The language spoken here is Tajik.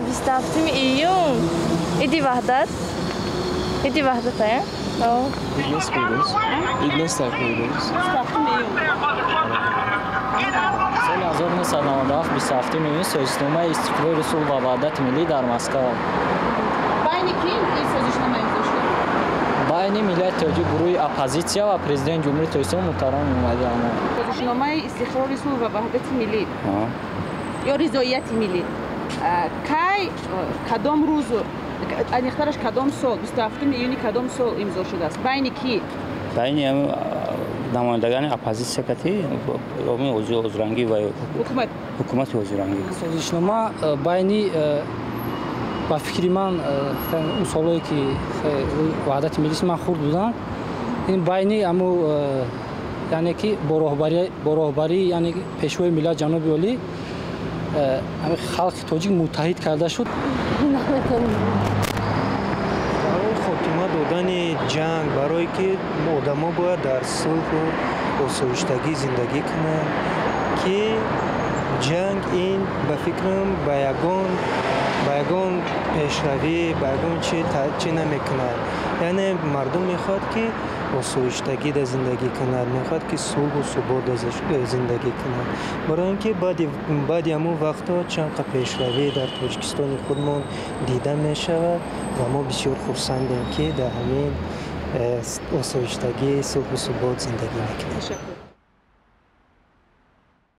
27 июн Иди Ваҳдат. Иди Ваҳдат, а? Ид нест рӯз. Ид нест рӯз. 27 июн. Соли 1997 27 июн созишномаи истиқлоли сулҳ ва ваҳдати миллӣ дар Москва. Байни ки ин созишнома имзо шуд? Байни миллати тоҷик, гурӯҳи оппозитсия ва президенти Ҷумҳурии Тоҷикистон муҳтарам Эмомалӣ Раҳмон. Созишномаи истиқлоли сулҳ ва ваҳдати миллӣ ё ризоияти миллӣ кай, кадом рӯзу, аниқтараш кадом сол, 27 июни кадом сол имзо шудааст? Байни ки? Байни намояндагони оппозитсия кати озурангӣ ва ҳукумат. Ҳукумати озурангӣ. Созишнома байни, ба фикри ман, он солҳое ки ваҳдати миллист, ман хурд будам, ин байни аму, яъне ки бо роҳбарии, яъне пешвои миллат ҷаноби олӣ, халқи тоҷик муттаҳид карда шуд. Барои хотима додани ҷанг, барое ки одамо бояд дар сулҳу осоиштагӣ зиндагӣ кунанд, ки ҷанг ин, ба фикрам, ба ягон пешравӣ, ба ягон чи намекунад. Яъне мардум мехоҳад, ки осоиштагӣ дар зиндагӣ кунад, мехоҳад, ки сулҳу субот зиндагӣ кунад, барои ин ки баъди ҳамон вақтҳо чанд қа пешравӣ дар Тоҷикистони худмон дида мешавад ва мо бисёр хурсандем, ки дар ҳамин осоиштагӣ, сулҳу субот зиндагӣ мекунем.